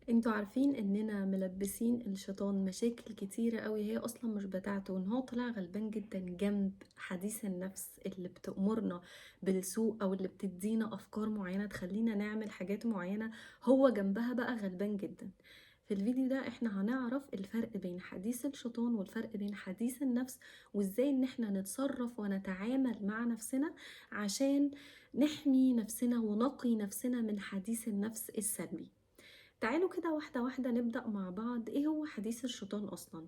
انتوا عارفين اننا ملبسين الشيطان مشاكل كتيرة قوي هي اصلا مش بتاعته، وان هو طلع غلبان جدا جنب حديث النفس اللي بتأمرنا بالسوء او اللي بتدينا افكار معينة تخلينا نعمل حاجات معينة، هو جنبها بقى غلبان جدا. في الفيديو ده احنا هنعرف الفرق بين حديث الشيطان والفرق بين حديث النفس، وازاي ان احنا نتصرف ونتعامل مع نفسنا عشان نحمي نفسنا ونقي نفسنا من حديث النفس السلبي. تعالوا كده واحدة واحدة نبدأ مع بعض. ايه هو حديث الشيطان أصلا؟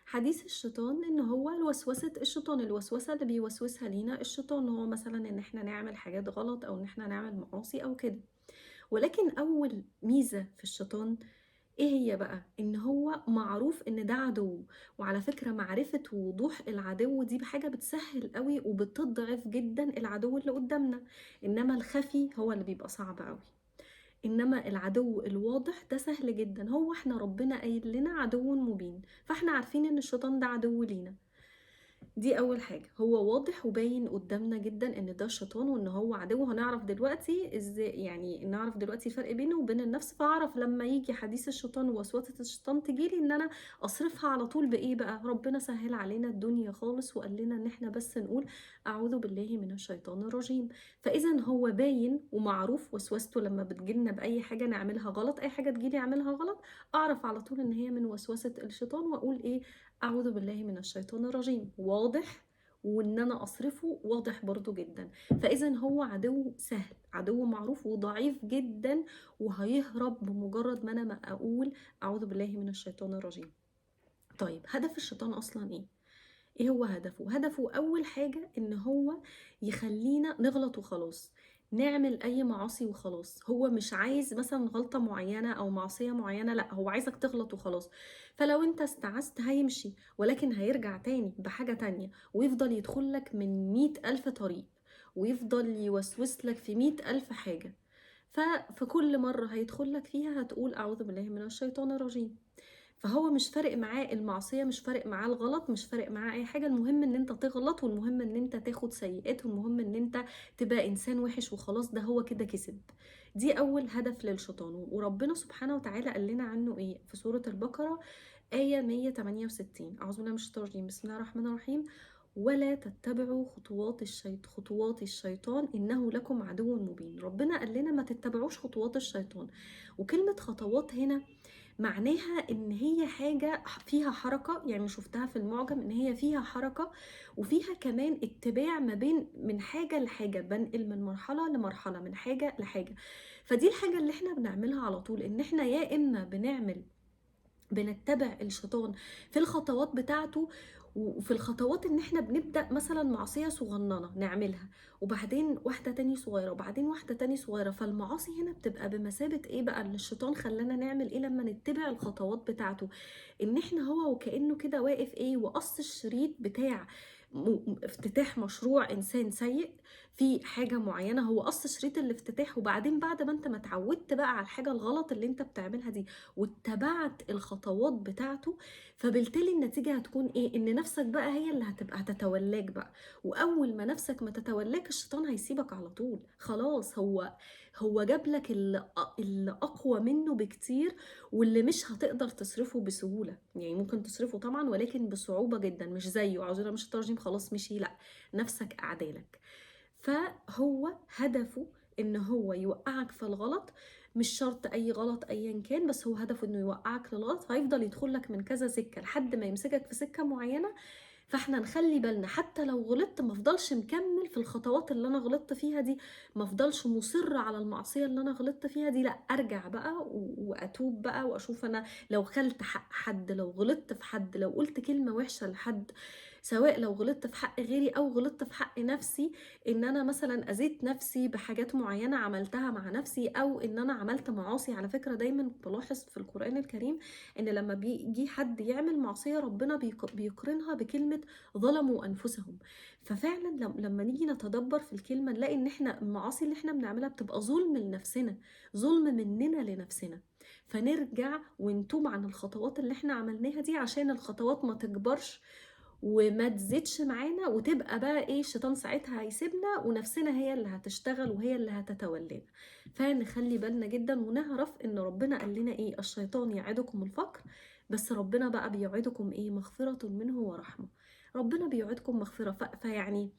حديث الشيطان ان هو الوسوسة الشيطان، الوسوسة اللي بيوسوسها لينا الشيطان، هو مثلا ان احنا نعمل حاجات غلط او ان احنا نعمل معاصي او كده. ولكن اول ميزة في الشيطان ايه هي بقى؟ ان هو معروف ان ده عدو. وعلى فكرة معرفة ووضوح العدو دي بحاجة بتسهل قوي وبتضعف جدا العدو اللي قدامنا، انما الخفي هو اللي بيبقى صعب قوي. انما العدو الواضح ده سهل جدا، هو احنا ربنا قايل لنا عدو مبين، فاحنا عارفين ان الشيطان ده عدو لينا. دي اول حاجة، هو واضح وباين قدامنا جدا ان ده الشيطان وان هو عدو. هنعرف دلوقتي ازاي، يعني نعرف دلوقتي الفرق بينه وبين النفس. فاعرف لما يجي حديث الشيطان ووسوسة الشيطان تجيلي ان انا اصرفها على طول بايه بقى؟ ربنا سهل علينا الدنيا خالص وقال لنا ان احنا بس نقول اعوذ بالله من الشيطان الرجيم. فاذا هو باين ومعروف وسوسته لما بتجيلنا باي حاجة نعملها غلط، اي حاجة تجيلي اعملها غلط اعرف على طول ان هي من وسوسة الشيطان واقول ايه؟ اعوذ بالله من الشيطان الرجيم. واضح، وان انا اصرفه واضح برضو جدا. فاذا هو عدو سهل، عدو معروف وضعيف جدا، وهيهرب بمجرد ما انا ما اقول اعوذ بالله من الشيطان الرجيم. طيب هدف الشيطان اصلا ايه؟ ايه هو هدفه؟ هدفه اول حاجة ان هو يخلينا نغلط وخلاص، نعمل اي معاصي وخلاص. هو مش عايز مثلا غلطة معينة او معصية معينة، لا هو عايزك تغلط وخلاص. فلو انت استعذت هيمشي، ولكن هيرجع تاني بحاجة تانية، ويفضل يدخل لك من 100,000 طريق، ويفضل يوسوس لك في 100,000 حاجة. ففي كل مرة هيدخل لك فيها هتقول اعوذ بالله من الشيطان الرجيم. فهو مش فارق معاه المعصية، مش فارق معاه الغلط، مش فارق معاه اي حاجة. المهم ان انت تغلط، والمهم ان انت تاخد سيئات، والمهم ان انت تبقى انسان وحش وخلاص. ده هو كده كسب. دي اول هدف للشيطان. وربنا سبحانه وتعالى قال لنا عنه ايه في سورة البقرة آية 168: اعوذ بالله من الشيطان الرجيم، بسم الله الرحمن الرحيم، ولا تتبعوا خطوات الشيطان إنه لكم عدو مبين. ربنا قال لنا ما تتبعوش خطوات الشيطان. وكلمة خطوات هنا معناها إن هي حاجة فيها حركة، يعني شفتها في المعجم إن هي فيها حركة، وفيها كمان اتباع ما بين من حاجة لحاجة، بنقل من مرحلة لمرحلة، من حاجة لحاجة. فدي الحاجة اللي احنا بنعملها على طول، إن احنا يا إما بنتبع الشيطان في الخطوات بتاعته، وفي الخطوات ان احنا بنبدأ مثلا معصية صغننة نعملها، وبعدين واحدة تاني صغيرة، وبعدين واحدة تاني صغيرة. فالمعاصي هنا بتبقى بمثابة ايه بقى؟ ان الشيطان خلانا نعمل ايه لما نتبع الخطوات بتاعته؟ ان احنا هو وكأنه كده واقف ايه وقص الشريط بتاع افتتاح مشروع انسان سيء في حاجة معينة، هو قص شريط الافتتاح. وبعدين بعد ما انت ما اتعودت بقى على الحاجة الغلط اللي انت بتعملها دي واتبعت الخطوات بتاعته، فبالتالي النتيجة هتكون ايه؟ ان نفسك بقى هي اللي هتبقى هتتولاك بقى. واول ما نفسك ما تتولاك الشيطان هيسيبك على طول، خلاص. هو جاب لك اللي اقوى منه بكتير، واللي مش هتقدر تصرفه بسهولة. يعني ممكن تصرفه طبعا ولكن بصعوبة جدا، مش زيه اعوذ بالله من الشيطان الرجيم خلاص مشي، لا نفسك اعدالك. فهو هدفه ان هو يوقعك في الغلط، مش شرط اي غلط ايا كان، بس هو هدفه انه يوقعك للغلط. فهيفضل يدخل لك من كذا سكة لحد ما يمسكك في سكة معينة. فاحنا نخلي بالنا حتى لو غلطت ما افضلش مكمل في الخطوات اللي انا غلطت فيها دي، ما افضلش مصر على المعصية اللي انا غلطت فيها دي، لا ارجع بقى واتوب بقى، واشوف انا لو خلت حق حد، لو غلطت في حد، لو قلت كلمة وحشة لحد، سواء لو غلطت في حق غيري او غلطت في حق نفسي، ان انا مثلا اذيت نفسي بحاجات معينة عملتها مع نفسي، او ان انا عملت معاصي. على فكرة دايما بلاحظ في القرآن الكريم ان لما بيجي حد يعمل معصية ربنا بيقرنها بكلمة ظلموا انفسهم. ففعلا لما نيجي نتدبر في الكلمة نلاقي ان احنا المعاصي اللي احنا بنعملها بتبقى ظلم لنفسنا، ظلم مننا لنفسنا. فنرجع ونتوب عن الخطوات اللي احنا عملناها دي عشان الخطوات ما تكبرش وما تزيدش معانا، وتبقى بقى ايه، الشيطان ساعتها هيسيبنا ونفسنا هي اللي هتشتغل وهي اللي هتتولانا. فنخلي بالنا جدا ونعرف ان ربنا قال لنا ايه، الشيطان يعدكم الفقر، بس ربنا بقى بيعدكم ايه، مغفرة منه ورحمة. ربنا بيعدكم مغفرة. فيعني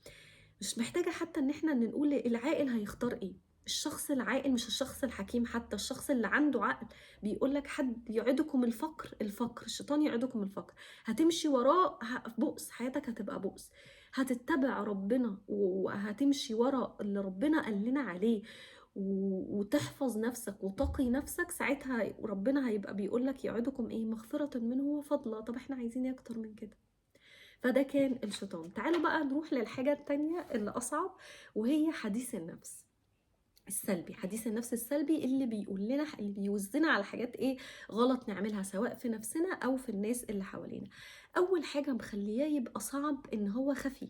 مش محتاجة حتى ان احنا نقول العاقل هيختار ايه. الشخص العاقل مش الشخص الحكيم، حتى الشخص اللي عنده عقل بيقول لك حد يعدكم الفقر، الفقر الشيطان يعدكم الفقر، هتمشي وراه بؤس، حياتك هتبقى بؤس. هتتبع ربنا وهتمشي ورا اللي ربنا قال لنا عليه وتحفظ نفسك وتقي نفسك، ساعتها ربنا هيبقى بيقول لك يعدكم ايه، مغفرة منه وفضلة. طب احنا عايزين ايه اكتر من كده؟ فده كان الشيطان. تعالوا بقى نروح للحاجة التانية اللي أصعب، وهي حديث النفس السلبي. حديث النفس السلبي اللي بيقول لنا، اللي بيوزنا على حاجات ايه غلط نعملها، سواء في نفسنا او في الناس اللي حوالينا. اول حاجة مخليه يبقى صعب ان هو خفي،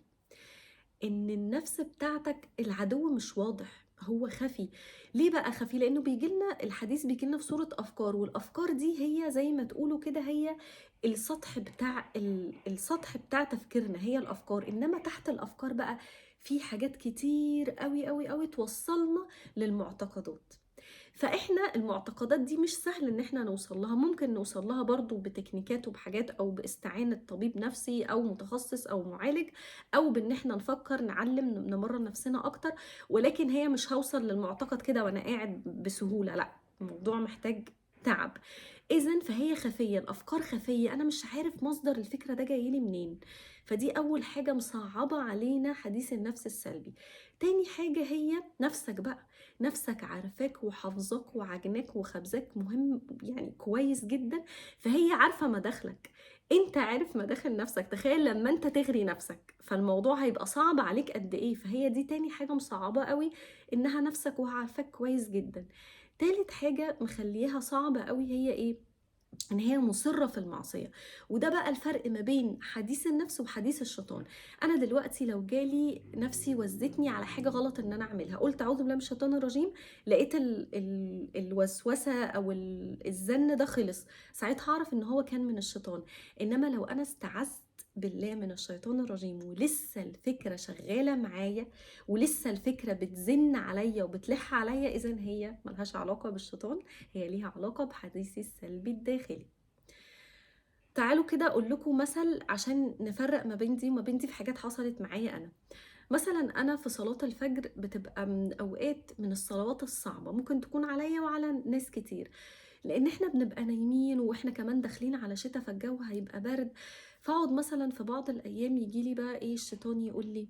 ان النفس بتاعتك العدو مش واضح، هو خفي. ليه بقى خفي؟ لانه بيجيلنا الحديث، بيجيلنا في صورة افكار، والافكار دي هي زي ما تقولوا كده هي السطح بتاع السطح بتاع تفكيرنا، هي الافكار. انما تحت الافكار بقى في حاجات كتير قوي قوي قوي توصلنا للمعتقدات. فاحنا المعتقدات دي مش سهل ان احنا نوصل لها، ممكن نوصل لها برضو بتكنيكات وبحاجات، او باستعانة طبيب نفسي او متخصص او معالج، او بان احنا نفكر نعلم نمرن نفسنا اكتر، ولكن هي مش هوصل للمعتقد كده وانا قاعد بسهولة، لا الموضوع محتاج تعب. إذن فهي خفية، الأفكار خفية، أنا مش عارف مصدر الفكرة ده جاي لي منين. فدي أول حاجة مصعبة علينا حديث النفس السلبي. تاني حاجة هي نفسك بقى، نفسك عارفاك وحافظاك وعجناك وخبزاك، مهم يعني كويس جدا، فهي عارفة مداخلك، انت عارف مداخل نفسك. تخيل لما انت تغري نفسك فالموضوع هيبقى صعب عليك قد ايه. فهي دي تاني حاجة مصعبة قوي، انها نفسك وعارفاك كويس جدا. تالت حاجة مخليها صعبة قوي هي ايه؟ ان هي مصرة في المعصية. وده بقى الفرق ما بين حديث النفس وحديث الشيطان. انا دلوقتي لو جالي نفسي وزتني على حاجة غلط ان انا اعملها، قلت اعوذ بالله من الشيطان الرجيم، لقيت الوسوسة او الزن ده خلص، ساعتها اعرف ان هو كان من الشيطان. انما لو انا استعذت بالله من الشيطان الرجيم ولسه الفكرة شغالة معايا ولسه الفكرة بتزن عليا وبتلح عليا، إذن هي ملهاش علاقة بالشيطان، هي ليها علاقة بحديثي السلبي الداخلي. تعالوا كده أقول لكم مثل عشان نفرق ما بين دي وما بين دي في حاجات حصلت معايا أنا. مثلا أنا في صلاة الفجر بتبقى من أوقات من الصلوات الصعبة، ممكن تكون عليا وعلى ناس كتير، لأن إحنا بنبقى نايمين وإحنا كمان داخلين على شتا فالجو هيبقى برد. فاقعد مثلا في بعض الأيام يجيلي بقى إيه الشيطان يقول لي،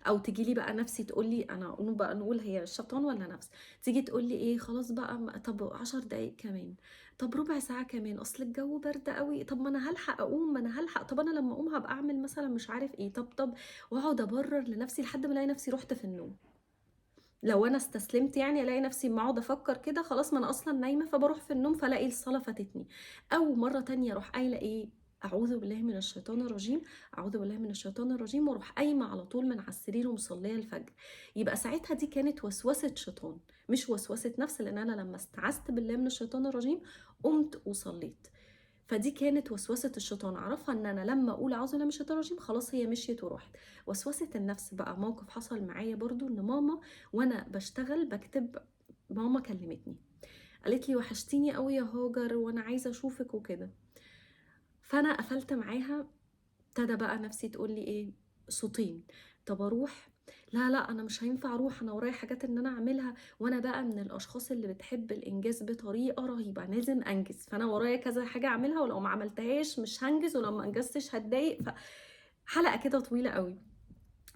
أو تجيلي بقى نفسي تقول لي، أنا بقى نقول هي الشيطان ولا نفس، تيجي تقول لي إيه خلاص بقى، طب 10 دقايق كمان، طب ربع ساعة كمان، أصل الجو برد قوي، طب ما أنا هلحق أقوم، ما أنا هلحق، طب أنا لما أقوم هبقى أعمل مثلا مش عارف إيه، طب وأقعد أبرر لنفسي لحد ما ألاقي نفسي رحت في النوم. لو أنا استسلمت يعني ألاقي نفسي ما أقعد أفكر كده، خلاص ما أنا أصلا نايمة فبروح في النوم، فلاقي الصلاة فاتتني. أو مرة تانية أروح قايلة إيه، أعوذ بالله من الشيطان الرجيم، أعوذ بالله من الشيطان الرجيم، وأروح قايمة على طول من على السرير ومصلية الفجر. يبقى ساعتها دي كانت وسوسة شيطان مش وسوسة نفس، لأن أنا لما استعذت بالله من الشيطان الرجيم قمت وصليت. فدي كانت وسوسة الشيطان، عرفها إن أنا لما أقول أعوذ بالله من الشيطان الرجيم خلاص هي مشيت وراحت. وسوسة النفس بقى موقف حصل معايا برضو، إن ماما وأنا بشتغل بكتب، ماما كلمتني قالت لي وحشتيني قوي يا هاجر وأنا عايزة أشوفك وكده. فأنا قفلت معاها، ابتدى بقى نفسي تقول لي إيه، صوتين، طب أروح؟ لا لا أنا مش هينفع أروح، أنا ورايا حاجات إن أنا أعملها، وأنا بقى من الأشخاص اللي بتحب الإنجاز بطريقة رهيبة، أنا لازم أنجز، فأنا ورايا كذا حاجة أعملها، ولو ما عملتهاش مش هنجز، ولو ما أنجزتش هتضايق. فحلقة كده طويلة قوي.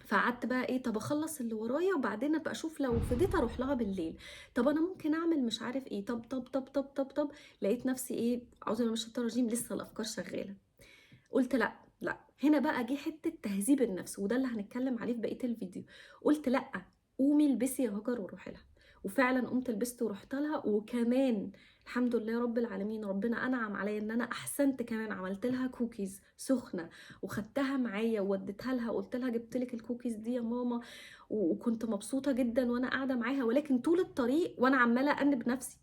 فقعدت بقى ايه، طب اخلص اللي ورايا وبعدين ابقى اشوف لو فضيت اروح لها بالليل، طب انا ممكن اعمل مش عارف ايه، طب طب طب طب طب طب، لقيت نفسي ايه، اعوذ بالله من الشيطان الرجيم، لسه الافكار شغاله. قلت لا لا، هنا بقى جه حته تهذيب النفس، وده اللي هنتكلم عليه في بقيه الفيديو. قلت لا، قومي البسي يا هاجر وروحي لها، وفعلا قمت لبست ورحت لها. وكمان الحمد لله رب العالمين ربنا انعم عليا ان انا احسنت كمان، عملت لها كوكيز سخنة وخدتها معايا ووديتها لها وقلت لها جبت لك الكوكيز دي يا ماما، وكنت مبسوطة جدا وانا قاعدة معاها. ولكن طول الطريق وانا عماله انب نفسي،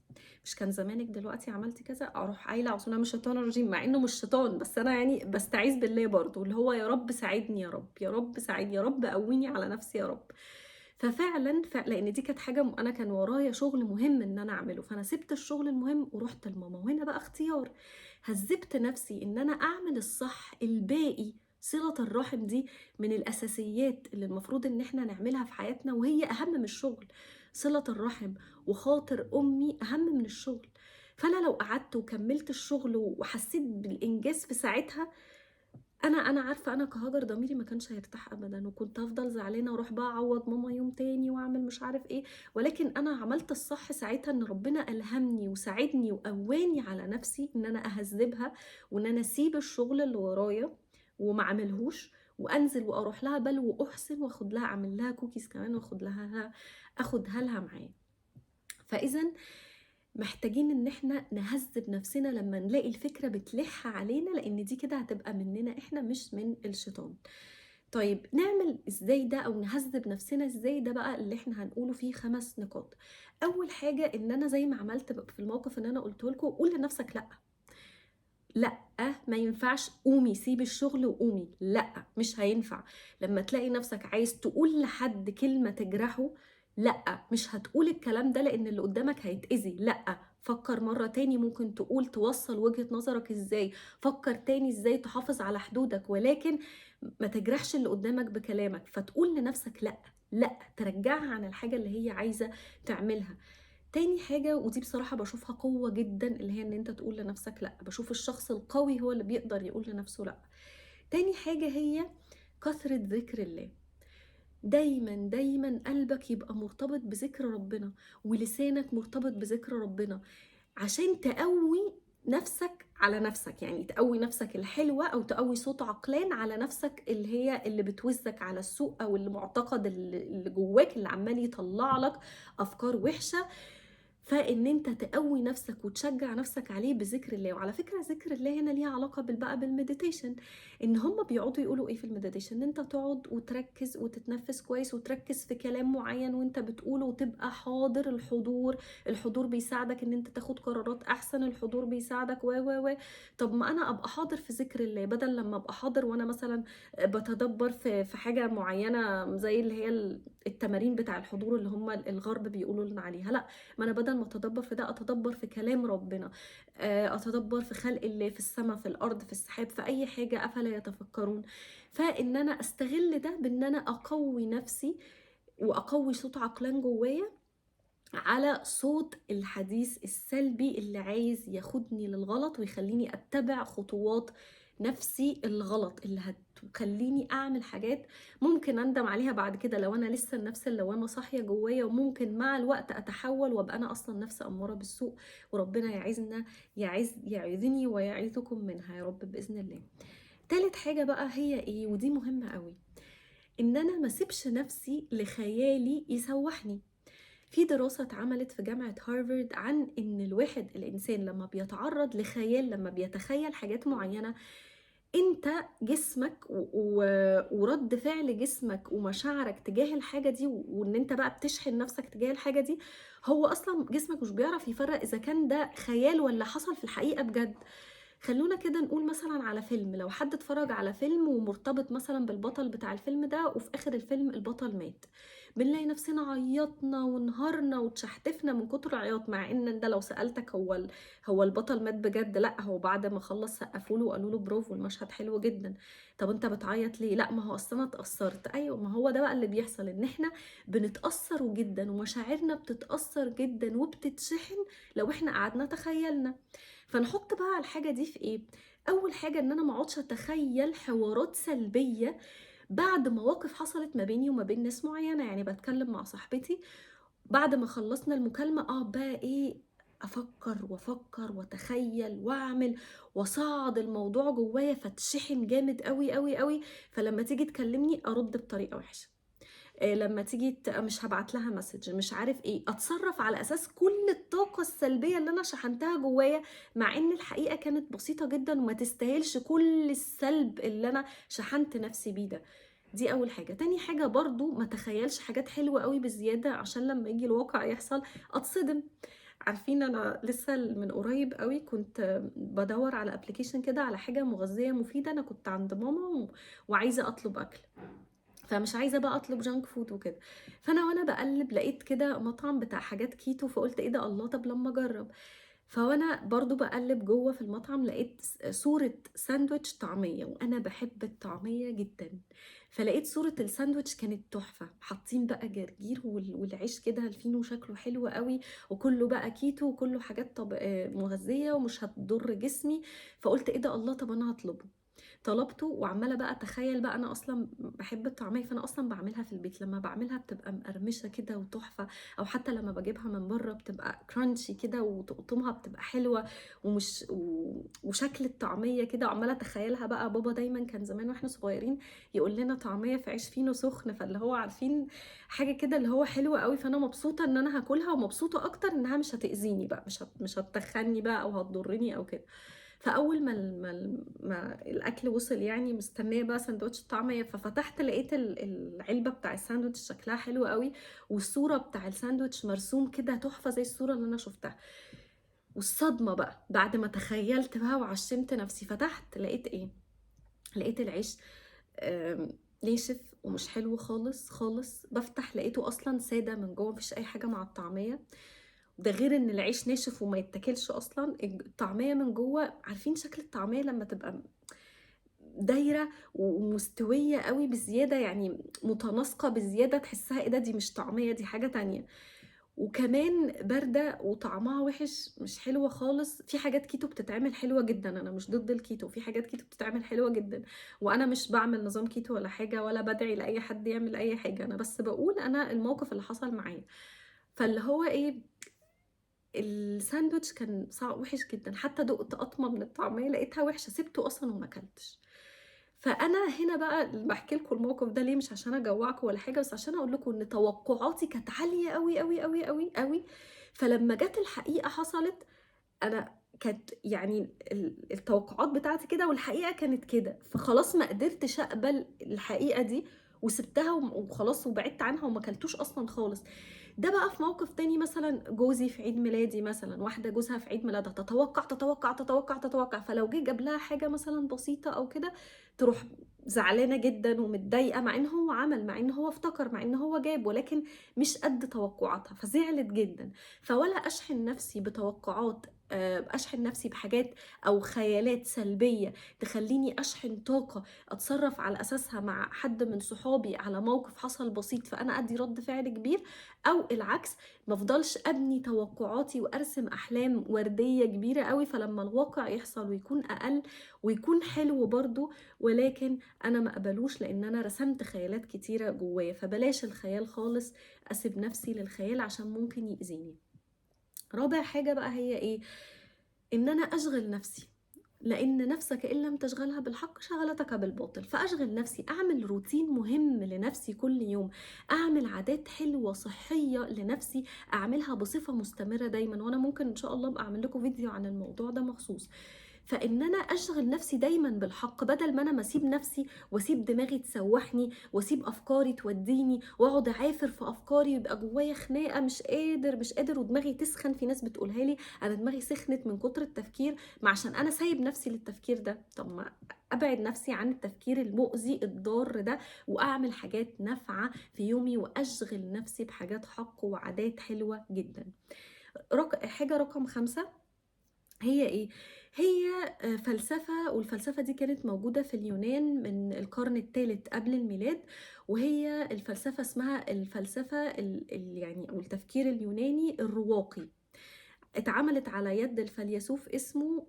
مش كان زمانك دلوقتي عملتي كذا، اروح قايله اعوذ بالله من الشيطان الرجيم، مع انه مش شيطان بس انا يعني بستعيذ بالله برضو، اللي هو يا رب ساعدني يا رب، يا رب ساعدني يا رب، قويني على نفسي يا رب. ففعلا لان دي كانت حاجة انا كان ورايا شغل مهم ان انا اعمله، فانا سبت الشغل المهم ورحت لماما. وهنا بقى اختيار، هذبت نفسي ان انا اعمل الصح. الباقي صلة الرحم دي من الأساسيات اللي المفروض إن إحنا نعملها في حياتنا، وهي أهم من الشغل. صلة الرحم وخاطر أمي أهم من الشغل. فأنا لو قعدت وكملت الشغل وحسيت بالإنجاز في ساعتها، أنا عارفة أنا كهاجر ضميري ما كانش هيرتاح أبدا، وكنت هفضل زعلانة وأروح بقى أعوض ماما يوم تاني وأعمل مش عارف إيه. ولكن أنا عملت الصح ساعتها، إن ربنا ألهمني وساعدني وقواني على نفسي إن أنا أهذبها، وإن أنا أسيب الشغل اللي ورايا وما عملهوش وانزل واروح لها، بل واحسن واخد لها، اعمل لها كوكيز كمان واخد لها، اخدها لها معايا. فاذا محتاجين ان احنا نهذب نفسنا لما نلاقي الفكرة بتلح علينا، لان دي كده هتبقى مننا احنا مش من الشيطان. طيب نعمل ازاي ده او نهذب نفسنا ازاي؟ ده بقى اللي احنا هنقوله فيه 5 نقاط. اول حاجة ان انا زي ما عملت في الموقف اللي انا قلته لكم، قول لنفسك لا، لا ما ينفعش، قومي سيبي الشغل وقومي، لا مش هينفع. لما تلاقي نفسك عايز تقول لحد كلمة تجرحه، لا مش هتقول الكلام ده لان اللي قدامك هيتأذي، لا فكر مرة تاني ممكن تقول توصل وجهة نظرك ازاي، فكر تاني ازاي تحافظ على حدودك، ولكن ما تجرحش اللي قدامك بكلامك. فتقول لنفسك لا، لا، ترجعها عن الحاجة اللي هي عايزة تعملها. تاني حاجة، ودي بصراحة بشوفها قوة جدا، اللي هي ان انت تقول لنفسك لا. بشوف الشخص القوي هو اللي بيقدر يقول لنفسه لا. تاني حاجة هي كثرة ذكر الله. دايما دايما قلبك يبقى مرتبط بذكر ربنا، ولسانك مرتبط بذكر ربنا، عشان تقوي نفسك على نفسك، يعني تقوي نفسك الحلوة أو تقوي صوت عقلان على نفسك اللي هي اللي بتوزك على السوء، أو اللي معتقد اللي جواك اللي عمال يطلع لك أفكار وحشة. فإن أنت تقوي نفسك وتشجع نفسك عليه بذكر الله. وعلى فكرة ذكر الله هنا ليها علاقة بالبقى بال meditation، إن هم بيقعدوا يقولوا إيه في ال meditation؟ إن أنت تقعد وتركز وتتنفس كويس وتركز في كلام معين وأنت بتقوله، وتبقى حاضر. الحضور بيساعدك إن أنت تاخد قرارات أحسن، الحضور بيساعدك و و و طب ما أنا أبقى حاضر في ذكر الله بدل لما أبقى حاضر وأنا مثلا بتدبر في حاجة معينة زي اللي هي التمارين بتاع الحضور اللي هم الغرب بيقولوا لنا عليها. لا، ما أنا بدل ما أتدبر في ده أتدبر في كلام ربنا، أتدبر في خلق الله، في السماء، في الأرض، في السحاب، في أي حاجة، أفلا يتفكرون. فإن أنا أستغل ده بإن أنا أقوي نفسي وأقوي صوت عقلان جوايا على صوت الحديث السلبي اللي عايز ياخدني للغلط ويخليني أتبع خطوات نفسي الغلط اللي هتخليني أعمل حاجات ممكن أندم عليها بعد كده لو أنا لسه النفس اللوامة صاحية جوايا، وممكن مع الوقت أتحول وأبقى أنا أصلا نفس أمارة بالسوء. وربنا يعزنا، يعيذني ويعيذكم منها يا رب بإذن الله. تالت حاجة بقى هي إيه، ودي مهمة قوي، إن أنا ما سيبش نفسي لخيالي يسوحني. في دراسة اتعملت في جامعة هارفارد عن إن الإنسان لما بيتعرض لخيال، لما بيتخيل حاجات معينة، انت جسمك ورد فعل جسمك ومشاعرك تجاه الحاجة دي، وان انت بقى بتشحن نفسك تجاه الحاجة دي، هو اصلا جسمك مش بيعرف يفرق اذا كان ده خيال ولا حصل في الحقيقة بجد. خلونا كده نقول مثلا على فيلم، لو حد اتفرج على فيلم ومرتبط مثلا بالبطل بتاع الفيلم ده، وفي اخر الفيلم البطل مات، بنلاقي نفسنا عيطنا وانهارنا وتشحتفنا من كتر العياط، مع ان ده لو سألتك هو البطل مات بجد؟ لا، هو بعد ما خلص سقفوا له وقالوا له برافو المشهد حلو جدا. طب انت بتعيط ليه؟ لا ما هو اصل انا اتأثرت. ايوه، ما هو ده بقى اللي بيحصل، ان احنا بنتأثر جدا ومشاعرنا بتتأثر جدا وبتتشحن لو احنا قعدنا تخيلنا. فنحط بقى على الحاجة دي في ايه؟ اول حاجة ان انا ما اقعدش اتخيل حوارات سلبية بعد مواقف حصلت ما بيني وما بين ناس معينة. يعني بتكلم مع صاحبتي بعد ما خلصنا المكالمة، بقى ايه، افكر وافكر واتخيل واعمل واصعد الموضوع جوايا، فتشحن جامد قوي قوي قوي. فلما تيجي تكلمني ارد بطريقة وحشة، لما تيجي مش هبعت لها message، مش عارف ايه، اتصرف على اساس كل الطاقة السلبية اللي انا شحنتها جوايا، مع ان الحقيقة كانت بسيطة جدا وما تستاهلش كل السلب اللي انا شحنت نفسي بيه ده. دي اول حاجة. تاني حاجة برضو ما تخيلش حاجات حلوة قوي بزيادة، عشان لما يجي الواقع يحصل اتصدم. عارفين انا لسه من قريب قوي كنت بدور على application كده على حاجة مغذيه مفيدة، انا كنت عند ماما وعايزه اطلب اكل، فمش عايزه بقى اطلب junk food وكده، فانا وانا بقلب لقيت كده مطعم بتاع حاجات كيتو، فقلت ايه ده، الله، طب لما اجرب. فوانا برضو بقلب جوه في المطعم لقيت صورة ساندويتش طعمية، وانا بحب الطعمية جدا، فلقيت صورة الساندويتش كانت تحفة، حاطين بقى جرجير والعيش كده الفينو شكله حلو قوي، وكله بقى كيتو وكله حاجات مغذية ومش هتضر جسمي. فقلت ايه ده، الله، طب انا هطلبه. طلبته وعماله بقى اتخيل بقى، انا اصلا بحب الطعمية، فانا اصلا بعملها في البيت، لما بعملها بتبقى مقرمشه كده وتحفه، او حتى لما بجيبها من بره بتبقى crunchy كده وتقطمها بتبقى حلوة ومش وشكل الطعمية كده، وعماله اتخيلها بقى. بابا دايما كان زمان واحنا صغيرين يقول لنا طعميه في عيش فينو سخن، فاللي هو عارفين حاجة كده اللي هو حلوة قوي، فانا مبسوطة ان انا هاكلها، ومبسوطة اكتر انها مش هتاذيني بقى، مش هتخني بقى او هتضرني او كده. فاول ما الاكل وصل، يعني مستنيه بقى سندوتش الطعمية، ففتحت لقيت العلبة بتاع الساندوتش شكلها حلو قوي، والصورة بتاع الساندوتش مرسوم كده تحفة زي الصورة اللي انا شفتها. والصدمه بقى بعد ما تخيلت بقى وعشمت نفسي، فتحت لقيت ايه؟ لقيت العيش ناشف ومش حلو خالص خالص. بفتح لقيته اصلا ساده من جوه، مفيش اي حاجة مع الطعمية، ده غير ان العيش ناشف وما يتاكلش اصلا. الطعمية من جوه، عارفين شكل الطعمية لما تبقى دايرة ومستويه قوي بزيادة، يعني متناسقه بزيادة، تحسها ايه ده، دي مش طعميه دي حاجة تانية، وكمان باردة وطعمها وحش، مش حلوة خالص. في حاجات كيتو بتتعمل حلوة جدا، انا مش ضد الكيتو، في حاجات كيتو بتتعمل حلوة جدا، وانا مش بعمل نظام كيتو ولا حاجة، ولا بدعي لاي حد يعمل اي حاجة، انا بس بقول انا الموقف اللي حصل معايا. فاللي هو ايه، الساندوتش كان صعب وحش جدا، حتى دقت قطمه من الطعمية لقيتها وحشة، سبته اصلا وما اكلتش. فانا هنا بقى بحكي لكم الموقف ده ليه، مش عشان اجوعكم ولا حاجة، بس عشان اقول لكم ان توقعاتي كانت عالية قوي قوي قوي قوي قوي، فلما جت الحقيقة حصلت، انا كانت يعني التوقعات بتاعتي كده والحقيقة كانت كده، فخلاص ما قدرتش اقبل الحقيقة دي وسبتها وخلاص وبعدت عنها وما اكلتوش اصلا خالص. ده بقى في موقف تاني، مثلا جوزي في عيد ميلادي، مثلا واحدة جوزها في عيد ميلادها تتوقع تتوقع تتوقع تتوقع، فلو جه جاب لها حاجة مثلا بسيطة او كده تروح زعلانة جدا ومتضايقه، مع ان هو عمل، مع ان هو افتكر، مع ان هو جاب، ولكن مش قد توقعاتها، فزعلت جدا. فولا اشحن نفسي بتوقعات، اشحن نفسي بحاجات او خيالات سلبية تخليني اشحن طاقة اتصرف على اساسها مع حد من صحابي على موقف حصل بسيط فانا ادي رد فعل كبير، او العكس ما افضلش ابني توقعاتي وارسم احلام وردية كبيرة قوي، فلما الواقع يحصل ويكون اقل ويكون حلو برضو، ولكن انا ما اقبلوش لان انا رسمت خيالات كتيرة جوايا. فبلاش الخيال خالص، اسيب نفسي للخيال عشان ممكن يأذيني. رابع حاجة بقى هي ايه؟ ان انا اشغل نفسي، لان نفسك ان لم تشغلها بالحق شغلتك بالباطل. فاشغل نفسي، اعمل روتين مهم لنفسي كل يوم، اعمل عادات حلوة صحية لنفسي، اعملها بصفة مستمرة دايما، وانا ممكن ان شاء الله ابقى اعمل لكم فيديو عن الموضوع ده مخصوص. فان انا اشغل نفسي دايما بالحق، بدل ما انا ما اسيب نفسي واسيب دماغي تسوحني واسيب افكاري توديني واقعد اعافر في افكاري ويبقى جوايا خناقه، مش قادر مش قادر، ودماغي تسخن. في ناس بتقولها لي انا دماغي سخنت من كتر التفكير، ما عشان انا سايب نفسي للتفكير ده. طب ما ابعد نفسي عن التفكير المؤذي الضار ده، واعمل حاجات نافعة في يومي، واشغل نفسي بحاجات حق وعادات حلوة جدا. حاجة رقم 5 هي ايه؟ هي فلسفة، والفلسفة دي كانت موجودة في اليونان من القرن الثالث قبل الميلاد، وهي الفلسفة اسمها الفلسفة يعني أو التفكير اليوناني الرواقي. اتعملت على يد الفيلسوف اسمه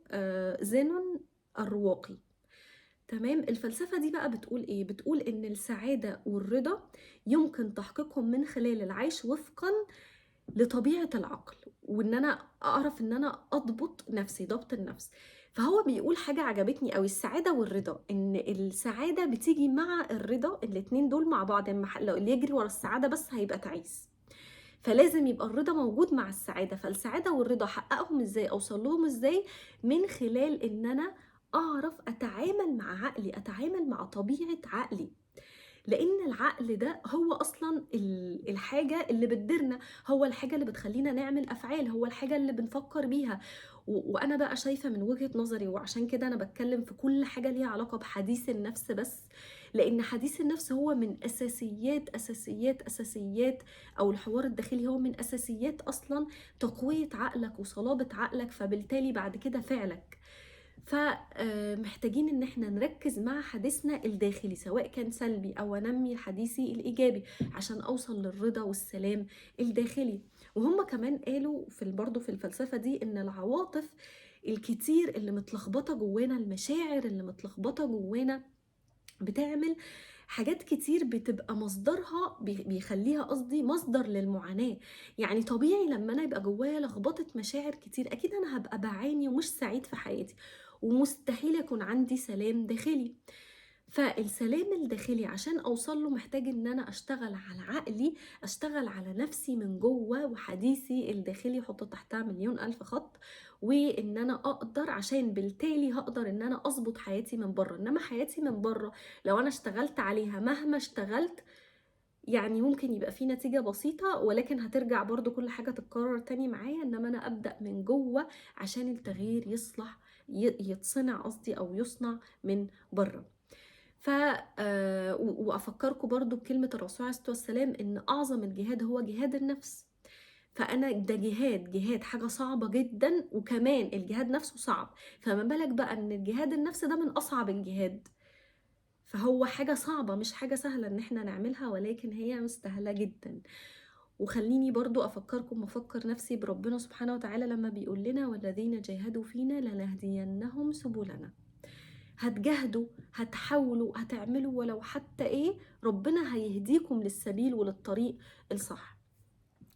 زينون الرواقي. تمام. الفلسفة دي بقى بتقول ايه؟ بتقول ان السعادة والرضا يمكن تحقيقهم من خلال العيش وفقا لطبيعة العقل، وإن أنا أعرف إن أنا أضبط نفسي، ضبط النفس. فهو بيقول حاجة عجبتني أوي، السعادة والرضا، إن السعادة بتيجي مع الرضا، الاتنين دول مع بعض، يعني لو اللي يجري ورا السعادة بس هيبقى تعيس، فلازم يبقى الرضا موجود مع السعادة. فالسعادة والرضا حققهم إزاي، أوصل لهم إزاي؟ من خلال إن أنا أعرف أتعامل مع عقلي، أتعامل مع طبيعة عقلي، لأن العقل ده هو أصلاً الحاجة اللي بتديرنا، هو الحاجة اللي بتخلينا نعمل أفعال، هو الحاجة اللي بنفكر بيها. وأنا بقى شايفة من وجهة نظري، وعشان كده أنا بتكلم في كل حاجة ليها علاقة بحديث النفس بس، لأن حديث النفس هو من أساسيات أساسيات أساسيات، أو الحوار الداخلي هو من أساسيات أصلاً تقوية عقلك وصلابة عقلك، فبالتالي بعد كده فعلك. فمحتاجين إن إحنا نركز مع حديثنا الداخلي، سواء كان سلبي أو أنمي حديثي الإيجابي عشان أوصل للرضا والسلام الداخلي. وهم كمان قالوا برضو في الفلسفة دي إن العواطف الكتير اللي متلخبطة جوانا، المشاعر اللي متلخبطة جوانا بتعمل حاجات كتير بتبقى مصدرها بيخليها قصدي مصدر للمعاناة. يعني طبيعي لما أنا يبقى جوايا لخبطة مشاعر كتير أكيد أنا هبقى بعاني ومش سعيد في حياتي، ومستحيل يكون عندي سلام داخلي. فالسلام الداخلي عشان أوصل له محتاج إن أنا أشتغل على عقلي، أشتغل على نفسي من جوه، وحديثي الداخلي حط تحتها مليون ألف خط، وإن أنا أقدر، عشان بالتالي هقدر إن أنا أظبط حياتي من بره. إنما حياتي من بره لو أنا اشتغلت عليها مهما اشتغلت يعني ممكن يبقى في نتيجة بسيطة، ولكن هترجع برضو كل حاجة تتكرر تاني معايا. إنما أنا أبدأ من جوه عشان التغيير يتصنع قصدي أو يصنع من بره. وأفكركم برضو بكلمة الرسول عليه الصلاة والسلام إن أعظم الجهاد هو جهاد النفس. فأنا ده جهاد حاجة صعبة جدا، وكمان الجهاد نفسه صعب، فما بالك بقى إن الجهاد النفس ده من أصعب الجهاد. فهو حاجة صعبة مش حاجة سهلة إن إحنا نعملها، ولكن هي مستاهلة جدا. وخليني برضو أفكركم وأفكر نفسي بربنا سبحانه وتعالى لما بيقول لنا والذين جاهدوا فينا لنهدينهم سبلنا. هتجاهدوا، هتحاولوا، هتعملوا ولو حتى إيه، ربنا هيهديكم للسبيل وللطريق الصح.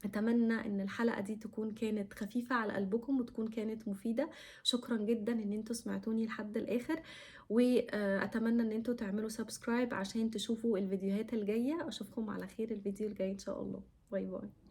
أتمنى إن الحلقة دي تكون كانت خفيفة على قلبكم وتكون كانت مفيدة. شكرا جدا إن انتوا سمعتوني لحد الآخر، وأتمنى إن انتوا تعملوا subscribe عشان تشوفوا الفيديوهات الجاية. أشوفكم على خير الفيديو الجاي إن شاء الله. bye bye.